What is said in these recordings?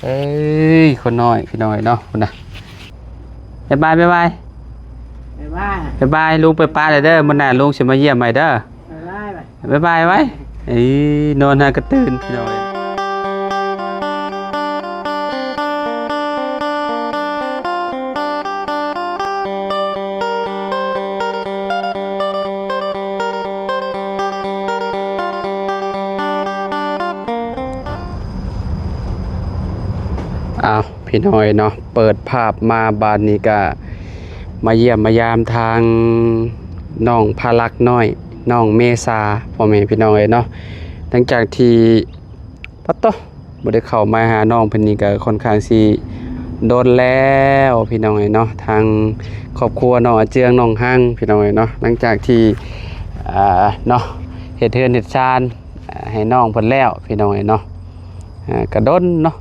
ເອີຍ ຄົນນ້ອຍ ພີ່ນ້ອງເອີຍເນາະ ພຸ້ນນະ. ບາຍບາຍ ບາຍບາຍ ບາຍບາຍ ບາຍບາຍ ລຸງໄປປະແລ້ວເດີ ມື້ໜ້າລຸງຊິມາຢ້ຽມໃໝ່ເດີ. ບາຍບາຍ ບາຍບາຍ ບາຍບາຍ ເອີຍ ນອນຫາກະຕື່ນ ພີ່ນ້ອງເອີຍ. ອ້າວ ພີ່ນ້ອງເອີຍເນາະ ເປີດພາບມາບາດນີ້ກະມາຢ້ຽມມາຢາມທາງນ້ອງພາລັກນ້ອຍ ນ້ອງເມສາ ພໍ່ແມ່ພີ່ນ້ອງເອີຍເນາະ. ຫຼັງຈາກທີ່ ປະໂຕ ບໍ່ໄດ້ເຂົ້າມາຫານ້ອງເພິ່ນນີ້ກະຄ່ອນຂ້າງຊິດົນແລ້ວ ພີ່ນ້ອງເອີຍເນາະ. ທາງຄອບຄົວນ້ອງອາເຈືອງ ນ້ອງຮັງ ພີ່ນ້ອງເອີຍເນາະ ຫຼັງຈາກທີ່ ອ່າ ເນາະ ເຮັດເຮືອນເຮັດຊານ ອ່າ ໃຫ້ນ້ອງເພິ່ນແລ້ວ ພີ່ນ້ອງເອີຍເນາະ. ອ່າ ກະດົນເນາະ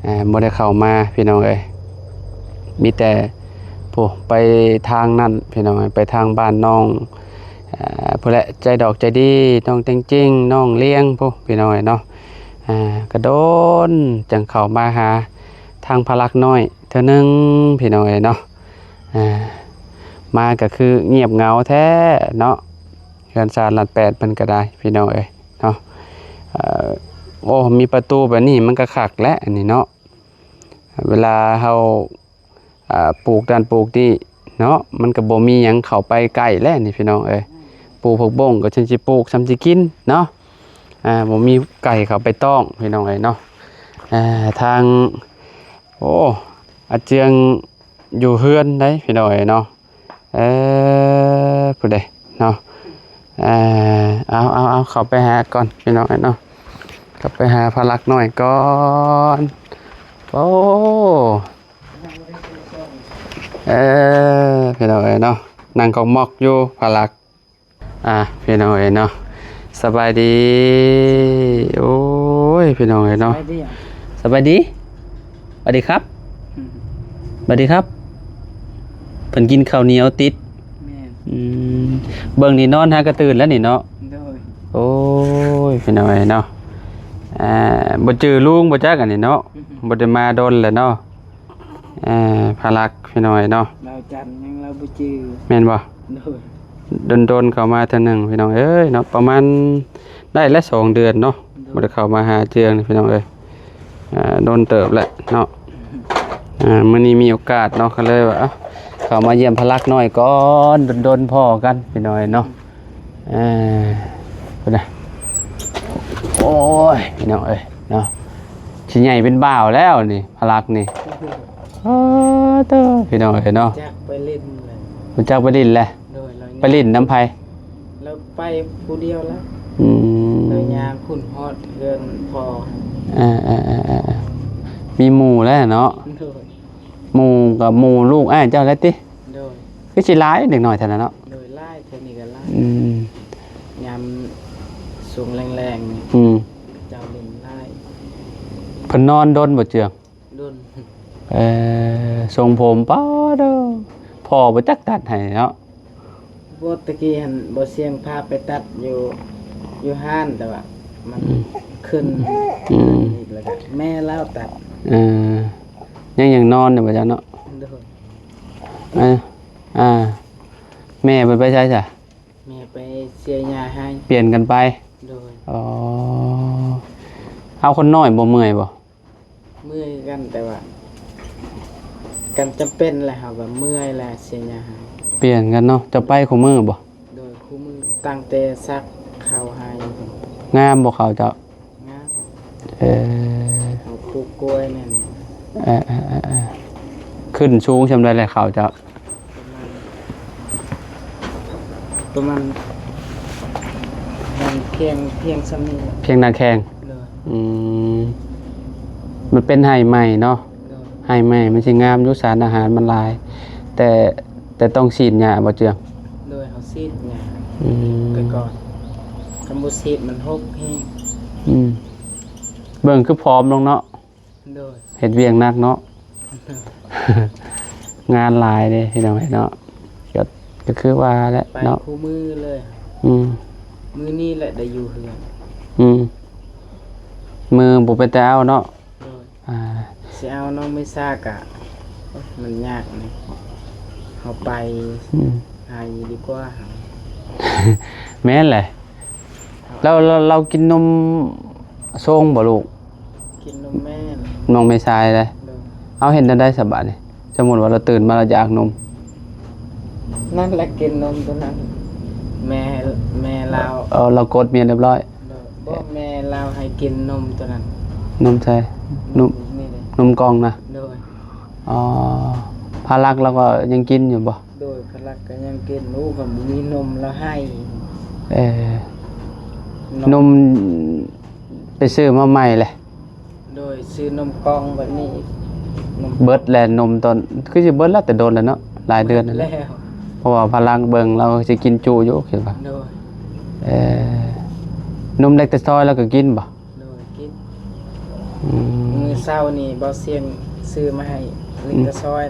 ອ່າ ບໍ່ໄດ້ເຂົ້າມາ ພີ່ນ້ອງເອີຍ. ມີແຕ່ ໂອ້ ໄປທາງນັ້ນ ພີ່ນ້ອງເອີຍ ໄປທາງບ້ານນ້ອງ ອ່າ ພຸ້ນແຫຼະ ໃຈດອກໃຈດີ ນ້ອງແຕງຈິງ ນ້ອງລຽງ ພຸ້ນ ພີ່ນ້ອງເອີຍເນາະ. ອ່າ ກະດົນຈັ່ງເຂົ້າມາຫາທາງພາລັກນ້ອຍເທື່ອໜຶ່ງ ພີ່ນ້ອງເອີຍເນາະ. ອ່າ ມາກະຄືງຽບເຫງົາແທ້ເນາະ ເຮືອນຊານຫຼັກແປດເພິ່ນກະໄດ້ ພີ່ນ້ອງເອີຍເນາະ. ເອີ ໂອ້ ມີປະຕູແບບນີ້ມັນກະຄັກແຫຼະ ອັນນີ້ເນາະ. ເວລາເຮົາ ອ່າ ປູກນັ້ນປູກນີ້ເນາະ ມັນກະບໍ່ມີຫຍັງເຂົ້າໄປໃກ້ແລ້ວນີ້ ພີ່ນ້ອງເອີຍ. ປູກຜັກບົ້ງກະຈັ່ງຊິປູກ ສ່ຳຊິກິນເນາະ. ອ່າ ບໍ່ມີໄກ່ເຂົ້າໄປຕ້ອງ ພີ່ນ້ອງເອີຍເນາະ. ອ່າ ທາງ ໂອ້ ອາເຈືອງຢູ່ເຮືອນໄດ໋ ພີ່ນ້ອງເອີຍເນາະ. ເອີ ຜູ້ໃດເນາະ ເອີ ເອົາ ເອົາ ເອົາ ເຂົ້າໄປຫາກ່ອນ ພີ່ນ້ອງເອີຍເນາະ ເຂົ້າໄປຫາພາລັກນ້ອຍກ່ອນ. ໂອ້ ເອີ ພີ່ນ້ອງເອີຍເນາະ ນັ່ງກອກມອກຢູ່ພາລັກ. ອ່າ ພີ່ນ້ອງເອີຍເນາະ ສະບາຍດີ. ໂອ້ຍ ພີ່ນ້ອງເອີຍເນາະ ສະບາຍດີ ສະບາຍດີ ສະບາຍດີຄັບ ອືມ ສະບາຍດີຄັບ. ເພິ່ນກິນເຂົ້າໜຽວຕິດ ແມ່ນ ອືມ ເບິ່ງນີ້ນອນຫາກະຕື່ນແລ້ວນີ້ເນາະ. ໂດຍ ໂອ້ຍ ພີ່ນ້ອງເອີຍເນາະ ອ່າ ບໍ່ຈື່ລຸງບໍ່ຈັກອັນນີ້ເນາະ ອືມ ບໍ່ໄດ້ມາດົນແລ້ວເນາະ. ອ່າ ພາລັກ ພີ່ນ້ອງເອີຍເນາະ ລາວຈັນຍັງລາວບໍ່ຈື່ ແມ່ນບໍ່? ໂດຍ ດົນໆເຂົ້າມາເທື່ອໜຶ່ງ ພີ່ນ້ອງເອີຍເນາະ ປະມານໄດ້ແລ້ວສອງເດືອນເນາະ ໂດຍ ບໍ່ໄດ້ເຂົ້າມາຫາເຈືອງ ພີ່ນ້ອງເອີຍ. ອ່າ ດົນເຕີບແລ້ວເນາະ ອ່າ ມື້ນີ້ມີໂອກາດເນາະ ກະເລີຍວ່າ ເອົ້າ ເຂົ້າມາຢ້ຽມພາລັກນ້ອຍກ່ອນ ດົນໆພໍ້ກັນ ພີ່ນ້ອງເອີຍເນາະ. ເອີ ພຸ້ນນະ ໂອ້ຍ ພີ່ນ້ອງເອີຍເນາະ ຊິໃຫຍ່ເປັນບ່າວແລ້ວນີ້ ພາລັກນີ້. ໂອ້ໂຕ ພີ່ນ້ອງເອີຍເນາະ ຈັກໄປຫຼິ້ນແຫຼະ ຮູ້ຈັກໄປຫຼິ້ນແຫຼະ. ໂດຍ ໄປຫຼິ້ນນຳໃຜ? ລາວໄປຜູ້ດຽວລະ ອືມ ລາວຍ່າງຂຶ້ນຮອດເຮືອນພໍ່. ເອີໆໆໆ ມີໝູ່ແລ້ວເນາະ. ໂດຍ ໝູ່ກະໝູ່ລູກອ້າຍເຈົ້າແລ້ວຕິ? ໂດຍ ຄືຊິຫຼາຍເດັກນ້ອຍແທ້ນະເນາະ. ໂດຍ ຫຼາຍ ແຖວນີ້ກະຫຼາຍ ອືມ ຍາມຊ່ວງແລງໆນີ້ ອືມ ເຈົ້າຫຼິ້ນຫຼາຍ. ເພິ່ນນອນດົນບໍ່ເຈືອງ? ດົນ ເອີ ຊົງຜົມ ປາດເດີ ພໍ່ບໍ່ຈັກຕັດໃຫ້ເນາະ. ບໍ່ ຕະກີ້ຫັ້ນບໍ່ສຽງພາໄປຕັດຢູ່ ຢູ່ຮ້ານ ແຕ່ວ່າມັນ ອືມ ຂຶ້ນ ອືມ ຂຶ້ນອີກ ແລ້ວກະແມ່ລາວຕັດ. ເອີ ຍັງ ຍັງນອນຢູ່ບໍ່ເຈົ້າເນາະ? ໂດຍ ເອີ ອ່າ ແມ່ເພິ່ນໄປໃສຊະ? ແມ່ໄປເສຍຫຍ້າໃຫ້ ປ່ຽນກັນໄປ. ໂດຍ ອໍ ເອົາຄົນນ້ອຍບໍ່ເມື່ອຍບໍ່? ເມື່ອຍຄືກັນ ແຕ່ວ່າ ຄັນຈຳເປັນແລ້ວເຮົາກະເມື່ອຍແລ້ວ ເສຍຫຍ້າໃຫ້. ປ່ຽນກັນເນາະ ເຈົ້າໄປຄູ່ມື້ບໍ່? ໂດຍ ຄູ່ມື້ ຕັ້ງແຕ່ສັກເຂົ້າໃຫ້. ງາມບໍ່ເຂົ້າເຈົ້າ? ງາມ ເອີ ເຮົາປູກກ້ວຍແມ່ນ. ເອີໆໆໆ ຂຶ້ນສູງສ່ຳໃດແລ້ວເຂົ້າເຈົ້າ? ປະມານ ປະມານ ແມ່ນພຽງ ພຽງສ່ຳນີ້ແຫຼະ ພຽງໜ້າແຂ້ງ. ໂດຍ ອືມ ມັນເປັນໄຮ່ໃໝ່ເນາະ. ໂດຍ ໄຮ່ໃໝ່ມັນຊິງາມຢູ່ ສານອາຫານມັນຫຼາຍ ແຕ່ ແຕ່ຕ້ອງສີດຫຍ້າບໍ່ເຈືອງ? ໂດຍ ເຮົາສີດຫຍ້າ ອືມ ແຕ່ກ່ອນ ຄັນບໍ່ສີດມັນຫົກແຮງ. ອືມ ເບິ່ງຄືຜອມລົງເນາະ. ໂດຍ ເຮັດວຽກໜັກເນາະ. ໂດຍ ງານຫຼາຍເດ້ ພີ່ນ້ອງເອີຍເນາະ ກະ ກະຄືວ່າແຫຼະເນາະ ໄປຄູ່ມື້ເລີຍ. ອືມ ມື້ນີ້ແຫຼະໄດ້ຢູ່ເຮືອນ. ອືມ ມື້ບໍ່ເປັນຕາເອົາເນາະ. ໂດຍ ອ່າ ຊິເອົານ້ອງເມສາກະ ໂອ້ຍ ມັນຍາກນີ້ ເຮົາໄປ ອືມ ໃຫ້ດີກວ່າ ແມ່ນແຫຼະ. ລາວ ລາວ ລາວກິນນົມໂຊງບໍ່ລູກ? ກິນນົມແມ່. ນ້ອງເມສາເດ້? ໂດຍ. ເອົາ ເຮັດແນວໃດສະບາດນີ້? ສົມມຸດວ່າລາວຕື່ນມາລາວຢາກນົມ ນັ້ນແຫຼະ ກິນນົມໂຕນັ້ນ ແມ່ ແມ່ລາວ ເອີ ລາວກົດເມຍລຽບຮ້ອຍ. ໂດຍ. ບໍ່ ແມ່ລາວໃຫ້ກິນນົມໂຕນັ້ນ. ນົມໃສ? ນົມ ນີ້ເດ້ ນົມກ່ອງນະ? ໂດຍ. ອໍ ພາລັກລາວກໍຍັງກິນຢູ່ບໍ່? ໂດຍ. ພາລັກກໍຍັງກິນ. ໂອ້ ຄັນບໍ່ມີນົມລາວໄຫ້. ເອີ ນົມ ນົມໄປຊື້ມາໃໝ່ແຫຼະ. ໂດຍ. ຊື້ນົມກ່ອງແບບນີ້ອີກ. ນົມ ເບິດແລ້ວນົມຕອນ ຄືຊິເບິດແລ້ວ ແຕ່ດົນແລ້ວເນາະ ຫຼາຍເດືອນແລ້ວ ເພາະວ່າພາລັກເບິ່ງລາວຊິກິນຈຸຢູ່ ຄິດວ່າ. ໂດຍ. ເອີ ນົມເລັກແຕຊອຍລາວກໍກິນບໍ່? ໂດຍ. ກິນ. ອືມ ມື້ເຊົ້ານີ້ບ່າວຊຽງຊື້ມາໃຫ້ ອືມ ເລັກແຕຊອຍ.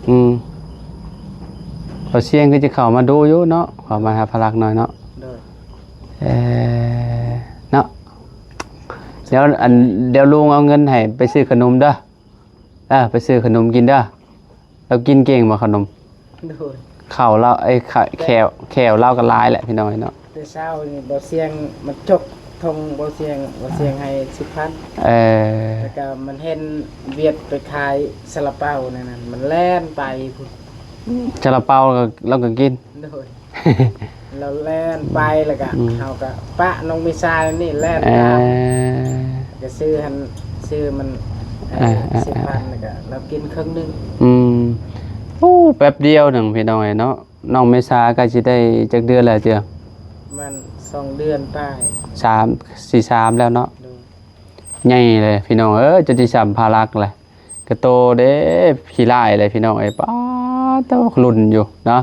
ອືມ ບ່າວຊຽງຄືຈະເຂົ້າມາດູຢູ່ເນາະ ເຂົ້າມາຫາພາລັກໜ້ອຍເນາະ. ໂດຍ. ເອີ ເນາະ ດຽວ ອັນ ດຽວລຸງເອົາເງິນໃຫ້ໄປຊື້ຂະໜົມເດີ. ເອີ ໄປຊື້ຂະໜົມກິນເດີ. ລາວກິນເກັ່ງບໍ່ຂະໜົມ? ໂດຍ. ເຂົ້າລາວ ເອີ ຂະ ແຂ້ວ ແຂ້ວລາວກໍຫຼາຍແຫຼະພີ່ນ້ອງເອີຍເນາະ. ແຕ່ເຊົ້ານີ້ບ່າວຊຽງມາຈົກຖົງບ່າວຊຽງ ບ່າວຊຽງໃຫ້ສິບພັນ. ເອີ ແລ້ວກໍມັນເຫັນວຽດໄປຂາຍຊາລາເປົານັ້ນນະ ມັນແລ່ນໄປພຸ້ນ. ຊາລາເປົາລາວກໍກິນ? ໂດຍ. ລາວແລ່ນໄປແລ້ວກະ ອືມ ເຮົາກະປະນ້ອງເມສານີ້ແລ່ນຕາມ ເອີ ກະຊື້ຫັ້ນ ຊື້ມັນ ເອີ ເອີ ເອີ ສິບພັນ ແລ້ວກະລາວກິນເຄິ່ງໜຶ່ງ. ອືມ ໂອ້ ແປັບດຽວໜຶ່ງພີ່ນ້ອງເອີຍເນາະ. ນ້ອງເມສາໃກ້ຊິໄດ້ຈັກເດືອນແລ້ວເຈົ້າ? ປະມານສອງເດືອນປາຍ ສາມ ຊິສາມແລ້ວເນາະ. ໂດຍ. ໃຫຍ່ເລີຍພີ່ນ້ອງເອີຍ ຈົນຊິສ່ຳພາລັກແຫຼະ. ກະໂຕເດ້ ຂີ້ລ້າຍເລີຍພີ່ນ້ອງເອີຍ ປາໂຕ ລຸ້ນຢູ່ເນາະ.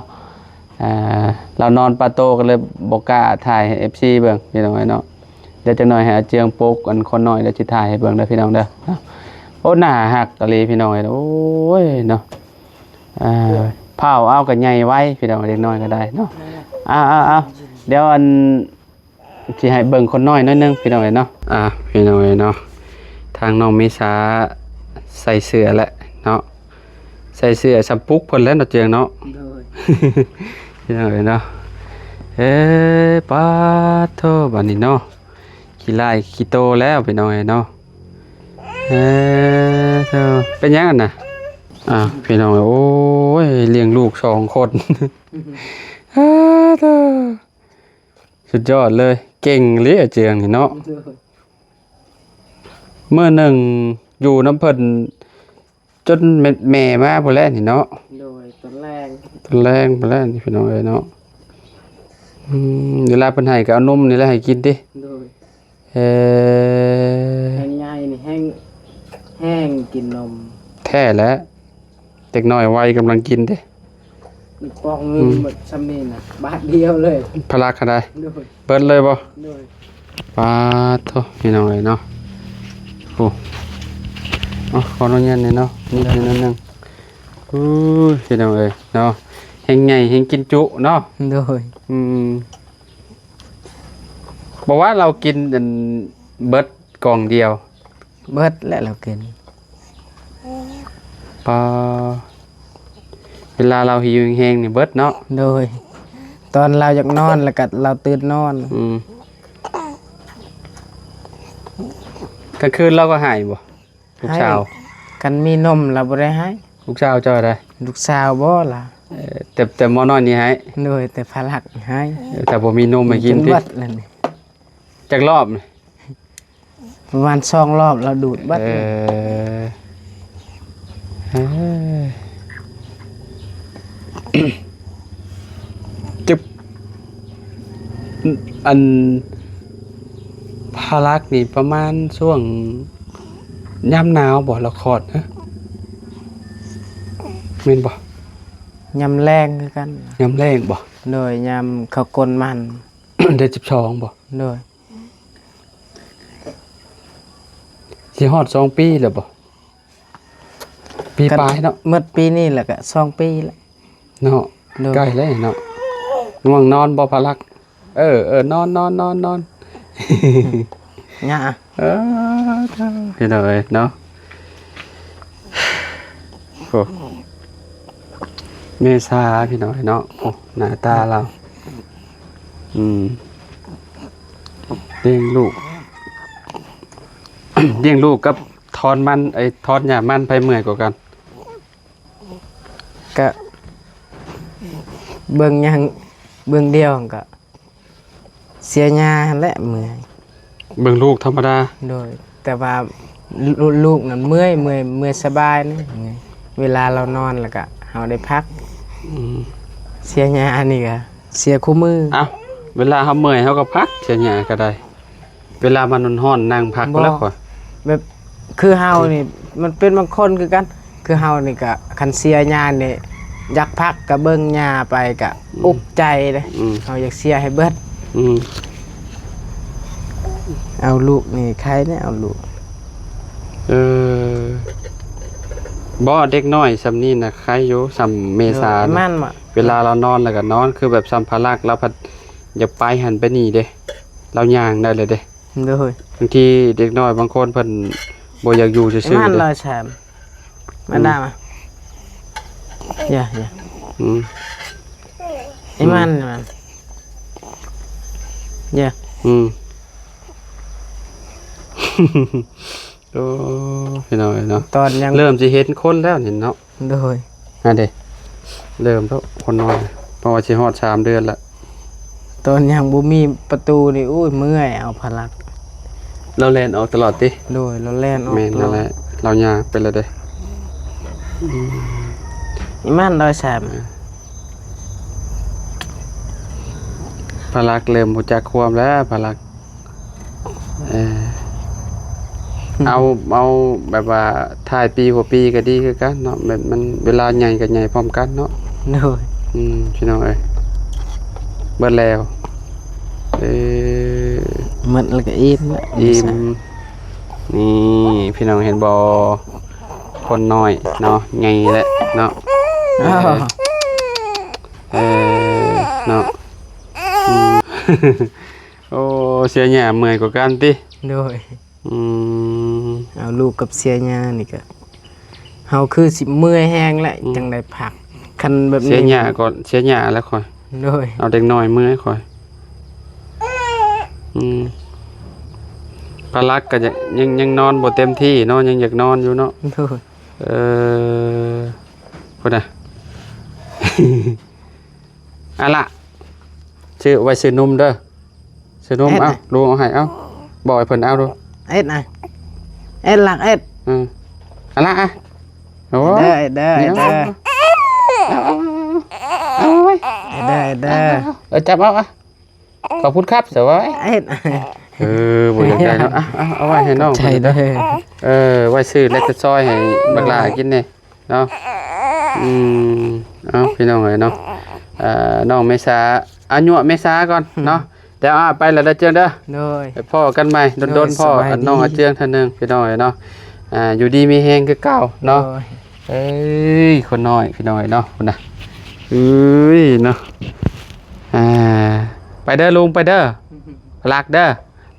ອ່າ ລາວນອນປາໂຕ ກໍເລີຍບໍ່ກ້າຖ່າຍໃຫ້ເອັຟຊີເບິ່ງພີ່ນ້ອງເອີຍເນາະ. ດຽວຈັກໜ່ອຍໃຫ້ອາເຈືອງປຸກ ອັນຄົນນ້ອຍ ແລ້ວຊິຖ່າຍໃຫ້ເບິ່ງເດີພີ່ນ້ອງເດີ. ໂອ້ ໜ້າຮັກອີ່ຫຼີພີ່ນ້ອງເອີຍ ໂອ້ຍເນາະ. ອ່າ ພ້າວເອົາກໍໃຫຍ່ໄວພີ່ນ້ອງ ເດັກນ້ອຍກໍໄດ້ເນາະ. ເອົາໆໆ ດຽວອັນ ຊິໃຫ້ເບິ່ງຄົນນ້ອຍໜ້ອຍໜຶ່ງພີ່ນ້ອງເອີຍເນາະ. ອ່າ ພີ່ນ້ອງເອີຍເນາະ ທາງນ້ອງເມສາໃສ່ເສື້ອແຫຼະເນາະ ໃສ່ເສື້ອສຳປຸກເພິ່ນແຫຼະເນາະ ເຈືອງເນາະ. ໂດຍ. ພີ່ນ້ອງເອີຍເນາະ ເອີ ປາໂທ ບາດນີ້ເນາະ ຂີ້ລ້າຍຂີ້ໂຕແລ້ວພີ່ນ້ອງເອີຍເນາະ. ເອີ ເອີ ເປັນຫຍັງຫັ້ນນະ? ອ່າ ພີ່ນ້ອງເອີຍ ໂອ້ຍ ລ້ຽງລູກສອງຄົນ. ເອີ ເອີ ສຸດຍອດເລີຍ ເກັ່ງເລີຍອາເຈືອງນີ້ເນາະ. ໂດຍ. ມື້ໜຶ່ງຢູ່ນຳເພິ່ນຈົນແມ່ ແມ່ມາພຸ້ນແຫຼະນີ້ເນາະ. ໂດຍ. ຕອນແລງ ຕອນແລງພຸ້ນແຫຼະນີ້ພີ່ນ້ອງເອີຍເນາະ. ອືມ ເວລາເພິ່ນໃຫ້ກໍເອົານົມນີ້ແຫຼະໃຫ້ກິນຕິ. ໂດຍ. ເອີ ແຮງໃຫຍ່ນີ້ແຮງ ແຮງກິນນົມ ແທ້ແຫຼະ. ເດັກນ້ອຍໄວກຳລັງກິນເດ້ ກະປ໋ອງໜຶ່ງ ອືມ ໝົດຊ່ຳນີ້ນະ ບາດດຽວເລີຍ ພາລັກຫັ້ນໃດ໋. ໂດຍ. ເບິດເລີຍບໍ່? ໂດຍ. ປາໂທ ພີ່ນ້ອງເອີຍເນາະ. ໂອ້ ເອົາ ຂໍອະນຸຍາດແດ່ເນາະ ນິດໜຶ່ງ. ໂດຍ. ອູ້ຍ ພີ່ນ້ອງເອີຍເນາະ ແຮງໃຫຍ່ແຮງກິນຈຸເນາະ. ໂດຍ. ອືມ ບໍ່ວ່າລາວກິນອັນເບິດກ່ອງດຽວ ເບິດແຫຼະລາວກິນ. ປາ ເວລາລາວຫິວແຮງໆນີ້ເບິດເນາະ. ໂດຍ. ຕອນລາວຢາກນອນແລ້ວກໍລາວຕື່ນນອນ. ອືມ ກາງຄືນລາວກໍໄຫ້ບໍ່ ລູກສາວ? ຄັນມີນົມລາວບໍ່ໄດ້ໄຫ້. ລູກສາວເຈົ້າໃດ໋? ລູກສາວບໍ່ລະ? ເອີ ແຕ່ ແຕ່ໝໍນ້ອຍນີ້ໄຫ້. ໂດຍ. ແຕ່ພາລັກໄຫ້ ເອີ ແຕ່ບໍ່ມີນົມໃຫ້ກິນຕິ. ເບິດແລ້ວນີ້. ຈັກລອບ? ປະມານສອງລອບລາວດູດເບິດ. ເອີ ເອີ ຈຶບ ອັນ ພາລັກນີ້ປະມານຊ່ວງຍາມໜາວບໍ່ລະຄອດ? ຮະ ແມ່ນບໍ່? ຍາມແລງຄືກັນ. ຍາມແລງບໍ່? ໂດຍ. ຍາມເຂົາກົນມັນ. ເດືອນສິບສອງບໍ່? ໂດຍ. ຊິຮອດສອງປີແລ້ວບໍ່? ປີປາຍເນາະ. ໝົດປີນີ້ແລ້ວກະສອງປີແລ້ວເນາະ. ໂດຍ. ໃກ້ແລ້ວເນາະ. ງ່ວງນອນບໍ່ພາລັກ? ເອີ ເອີ ນອນ ນອນ ນອນ ນອນ. ຫຍ້າ ເອີ ພີ່ນ້ອງເອີຍເນາະ. ໂອ້ ເມສາ ພີ່ນ້ອງເນາະ. ໂອ້ ໜ້າຕາລາວ ອືມ ລ້ຽງລູກ ລ້ຽງລູກກັບຖອນມັນ ເອີຍ ຖອນຫຍ້າມັນ ໃຜເມື່ອຍກວ່າກັນ? ກະເບິ່ງຫຍັງ ເບິ່ງດຽວກະເສຍຫຍ້າຫັ້ນແຫຼະເມື່ອຍ. ເບິ່ງລູກທຳມະດາ. ໂດຍ ແຕ່ວ່າລູກ ລູກນັ້ນເມື່ອຍ ເມື່ອຍ ເມື່ອຍສະບາຍນະ ເມື່ອຍ ເວລາລາວນອນແລ້ວກະເຮົາໄດ້ພັກ. ອືມ ເສຍຫຍ້ານີ້ກະເສຍຄູ່ມື້. ເອົ້າ ເວລາເຮົາເມື່ອຍເຮົາກະພັກ ເສຍຫຍ້າກະໄດ້. ເວລາມັນຮ້ອນໆ ນັ່ງພັກ ບໍ່ ແລ້ວຂ້ອຍ ແບບຄືເຮົານີ້ ມັນເປັນບາງຄົນຄືກັນ. ຄືເຮົານີ້ກະ ຄັນເສຍຫຍ້ານີ້ ຢາກພັກກະເບິ່ງຫຍ້າໄປກະ ອືມ ອຸກໃຈເດ້. ອືມ ເຮົາຢາກເສຍໃຫ້ເບິດ. ອືມ ເອົາລູກນີ້ໄຄແດ່ ເອົາລູກ. ເອີ ບໍ່ ເດັກນ້ອຍຊ່ຳນີ້ນະໄຄຢູ່ ຊ່ຳເມສາ. ໂດຍ ມັນ ເວລາລາວນອນແລ້ວກະນອນ ຄືແບບຊ່ຳພະລັກ ລາວພັດຢາກໄປຫັ້ນໄປນີ້ເດ້ ລາວຍ່າງໄດ້ແລ້ວເດ້. ໂດຍ ບາງທີເດັກນ້ອຍບາງຄົນເພິ່ນບໍ່ຢາກຢູ່ຊື່ໆ ເດ້. ມາດາມາ ຢ່າ ຢ່າ ອືມ ອີ່ມານ ຢ່າ ອືມ ໂອ້ ພີ່ນ້ອງເອີຍເນາະ ຕອນຍັງ ເລີ່ມຊິເຫັນຄົນແລ້ວນີ້ເນາະ. ໂດຍ ຫັ້ນເດ້ ເລີ່ມແລ້ວຄົນນ້ອຍ ເພາະວ່າຊິຮອດສາມເດືອນລະ. ຕອນຍັງບໍ່ມີປະຕູນີ້ ໂອ້ຍ ເມື່ອຍ ເອົາພະລັກ. ລາວແລ່ນອອກຕະຫຼອດຕິ? ໂດຍ ລາວແລ່ນອອກ. ແມ່ນ ຕະຫຼອດ ນັ້ນແຫຼະ ລາວຍ່າງໄປແລ້ວເດ້. ອືມ ອີ່ມານ ຮ້ອຍສາມ ພະລັກເລີ່ມຮູ້ຈັກຄວາມແລ້ວ ພະລັກ. ເອີ ອືມ ເອົາ ເອົາແບບວ່າທ້າຍປີຫົວປີກະດີຄືກັນເນາະ ແບບມັນເວລາໃຫຍ່ກະໃຫຍ່ພ້ອມກັນເນາະ. ໂດຍ ອືມ ພີ່ນ້ອງເອີຍ ເບິດແລ້ວ. ເອີ ໝົດແລ້ວກະອີ່ມລະ ອີ່ມ. ນີ້ ພີ່ນ້ອງເຫັນບໍ່ ຄົນນ້ອຍເນາະ ໃຫຍ່ແລ້ວເນາະ. ເອີ ເອີ ເນາະ ອືມ ໂອ້ ເສຍຫຍ້າເມື່ອຍກວ່າກັນຕິ? ໂດຍ ອືມ ເອົາລູກກັບເສຍຫຍ້ານີ້ກະ ເຮົາຄືຊິເມື່ອຍແຮງແຫຼະ ອືມ ຈັ່ງໄດ້ພັກ. ຄັນແບບນີ້ ເສຍຫຍ້າກ່ອນ ເສຍຫຍ້າແລ້ວຂ້ອຍ. ໂດຍ ເອົາເດັກນ້ອຍເມື່ອຍຂ້ອຍ. ອືມ ພະລັກກະຍັງ ຍັງ ຍັງນອນບໍ່ເຕັມທີ່ເນາະ ຍັງຢາກນອນຢູ່ເນາະ. ໂດຍ ເອີ ພຸ້ນນະ. ອາລະ ຊື້ ໄວ້ຊື້ນົມເດີ ຊື້ນົມ. ເອົາ ລຸງເອົາໃຫ້ ເອົາ ບອກໃຫ້ເພິ່ນເອົາດູ. ເອັດນະ ເອັດຫຼັກເອັດ. ອືມ ອາລະ ອະ ໂອ້ ເດີ ເດີ ເດີ ເອົາ ເອົາ ເອົາ ເອົາ ເດີ ເດີ ເອີ ຈັບເອົາ ອະ ຂອບຄຸນຄັບ ສະບາຍ. ເອັດ ເອີ ບໍ່ຢາກໄດ້ເນາະ ອະ ເອົາ ເອົາໄວ້ໃຫ້ນ້ອງ ຂອບໃຈເດີ. ເອີ ໄວ້ຊື້ແລັກຕາຊອຍໃຫ້ບັກຫຼ້າກິນແດ່. ເນາະ ອືມ ເອົາ ພີ່ນ້ອງເອີຍເນາະ ເອີ ນ້ອງເມສາ ອາຍຸເມສາກ່ອນເນາະ ອືມ ແຕ່ ອາ ໄປແລ້ວເດີເຈືອງເດີ. ໂດຍ ໄປພໍ້ກັນໃໝ່ດົນໆ ເດີ ພໍ້ ສະບາຍດີ ນ້ອງອາເຈືອງເທື່ອໜຶ່ງ ພີ່ນ້ອງເອີຍເນາະ. ອາ ຢູ່ດີມີແຮງຄືເກົ່າເນາະ. ໂດຍ ເອີຍ ຄົນນ້ອຍ ພີ່ນ້ອງເອີຍເນາະ ພຸ້ນນະ ເອີຍເນາະ. ອາ ໄປເດີລຸງ ໄປເດີ ອືມ ລັກເດີ.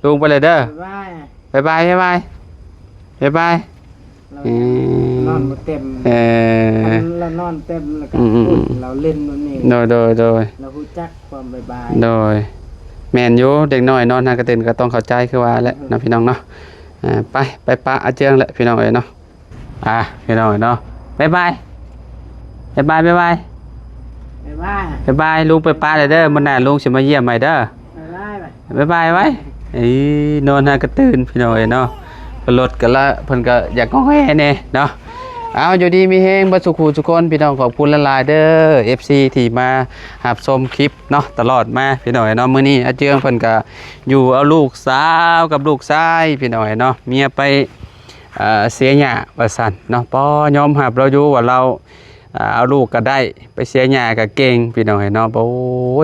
ລຸງໄປເລີຍເດີ ບາຍບາຍ ບາຍບາຍ ບາຍບາຍ ບາຍບາຍ. ລາວ ອືມ ນອນບໍ່ເຕັມ ເອີ ຄັນລາວນອນເຕັມແລ້ວກະ ອືມ ລາວຫຼິ້ນແບບນີ້ ໂດຍ ໂດຍ ໂດຍ ລາວຮູ້ຈັກຄວາມບາຍບາຍ. ໂດຍ ແມ່ນຢູ່ ເດັກນ້ອຍນອນຫາກະຕື່ນກະຕ້ອງເຂົ້າໃຈຄືວ່າແຫຼະເນາະ ອືມ ພີ່ນ້ອງເນາະ. ອາ ໄປ ໄປປະອາເຈືອງແຫຼະ ພີ່ນ້ອງເອີຍເນາະ. ອ່າ ພີ່ນ້ອງເນາະ ບາຍບາຍ ບາຍບາຍ ບາຍບາຍ ບາຍບາຍ ບາຍບາຍ ລຸງໄປປະແລ້ວເດີ ມື້ໜ້າລຸງຊິມາຢ້ຽມໃໝ່ເດີ ບາຍບາຍ ບາຍບາຍໄວ້. ເອີຍ ນອນຫາກະຕື່ນ ພີ່ນ້ອງເອີຍເນາະ ລົດກະລະ ເພິ່ນກະຢາກງໍແງແດ່ເນາະ. ເອົາ ຢູ່ດີມີແຮງເບິດສູ່ຄູ່ສູ່ຄົນ ພີ່ນ້ອງ ຂອບຄຸນຫຼາຍໆເດີ ເອັຟຊີ ທີ່ມາຮັບຊົມຄລິບເນາະ ຕະຫຼອດມາ ພີ່ນ້ອງເອີຍເນາະ. ມື້ນີ້ອາເຈືອງເພິ່ນກະຢູ່ເອົາລູກສາວກັບລູກຊາຍ ພີ່ນ້ອງເອີຍເນາະ ເມຍໄປ ເອີ ເສຍຫຍ້າວ່າຊັ້ນເນາະ. ປໍ ຍອມຮັບລາວຢູ່ວ່າລາວ ເອົາລູກກະໄດ້ ໄປເສຍຫຍ້າກະເກັ່ງ ພີ່ນ້ອງເອີຍເນາະ. ໂອ້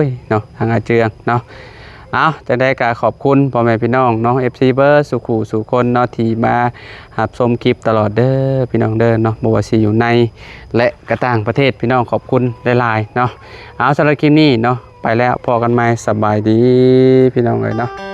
ຍເນາະ ທາງອາເຈືອງເນາະ. ເອົາ ຈັ່ງໃດກະຂອບຄຸນພໍ່ແມ່ພີ່ນ້ອງເນາະ ເອັຟຊີ ເບິດສູ່ຄູ່ສູ່ຄົນເນາະ ທີ່ມາຮັບຊົມຄລິບຕະຫຼອດເດີ ພີ່ນ້ອງເດີເນາະ ບໍ່ວ່າຊິຢູ່ໃນ ແລະ ກະຕ່າງປະເທດ ພີ່ນ້ອງ ຂອບຄຸນຫຼາຍໆເນາະ. ເອົາ ສຳລັບຄລິບນີ້ເນາະ ໄປແລ້ວ ພໍ້ກັນໃໝ່ ສະບາຍດີ ພີ່ນ້ອງເອີຍເນາະ.